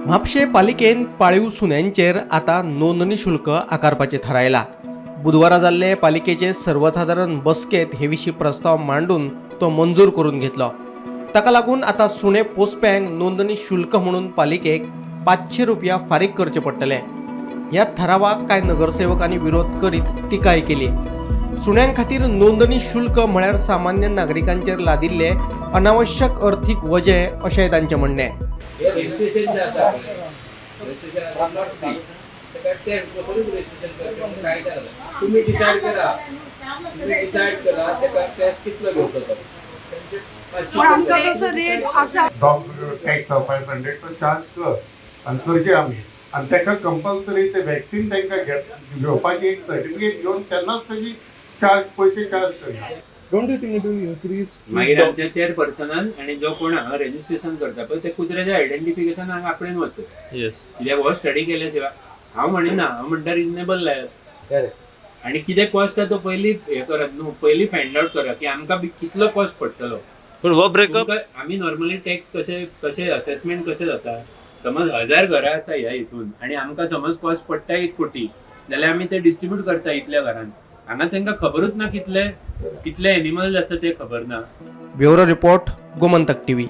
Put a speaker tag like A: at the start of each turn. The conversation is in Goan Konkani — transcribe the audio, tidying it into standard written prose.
A: म्हापशें पालिकेन पाळीव सुण्यांचेर आतां नोंदणी शुल्क आकारपाचें थारायलां. बुधवारा जाल्ले पालिकेचे सर्वसादारण बसकेंत हे विशीं प्रस्ताव मांडून तो मंजूर करून घेतलो. ताका लागून आतां सुणे पोसप्यांक नोंदणी शुल्क म्हणून पालिकेक 500 रुपया फारीक करचे पडटले. ह्या थारावाक कांय नगरसेवकांनी विरोध करीत टिकाय केली. सुण्यां खातीर नोंदणी शुल्क म्हळ्यार सामान्य नागरिकांचेर लादिल्ले अनावश्यक अर्थीक वजें अशेंय तांचें म्हणणें.
B: हे रजिस्ट्रेशन जे आसा पळय, रजिस्ट्रेशन आसा not free. ताका टॅक्स बसूनच रजिस्ट्रेशन करचें अशें कांय ना. तुमी डिसायड करा, तुमी डिसायड करा ताका टॅक्स कितलो घेवचो तो. तेंचे
C: पण आमकां
B: 500
C: तसो रेट आसा.
D: डॉग टॅक्स 500 तो चार्ज कर आनी करचे आमी आनी ताका कंपल्सरी ते वॅक्सिन तांकां घेवपाची एक सर्टिफिकेट घेवन तेन्नाच तेजी चार्ज पयशे चार्ज करया.
E: Don't you think it will increase?
B: मागीर आमच्या चेअरपर्सनान आनी जो कोण हांगा रजिस्ट्रेशन करता पळय ते कुत्र्याच्या आयडेंटिफिकेशन हांगा आपणेन वचूं. कित्याक हो स्टडी केल्या शिवाय हांव म्हणिना, हांव म्हणटा रिजनेबल लायात आनी कितें कॉस्ट आहा तो पयलीं हें करात न्हू, पयलीं फायंड आवट करा की आमकां बी कितलो कॉस्ट पडटलो.
F: पूण हो ब्रेकअप
B: तुमकां आमी नॉर्मली टॅक्स कशे कशे असेसमेंट कशें जाता, समज 1000 घरां आसा ह्या हितून आनी आमकां समज कॉस्ट पडटा 1 कोटी जाल्यार आमी ते डिस्ट्रीब्यूट करता इतल्या घरान. हांगा तांकां खबरूच ना कितले कितले एनिमल्स आसा ते खबर ना.
A: Bureau report, Gomantak TV.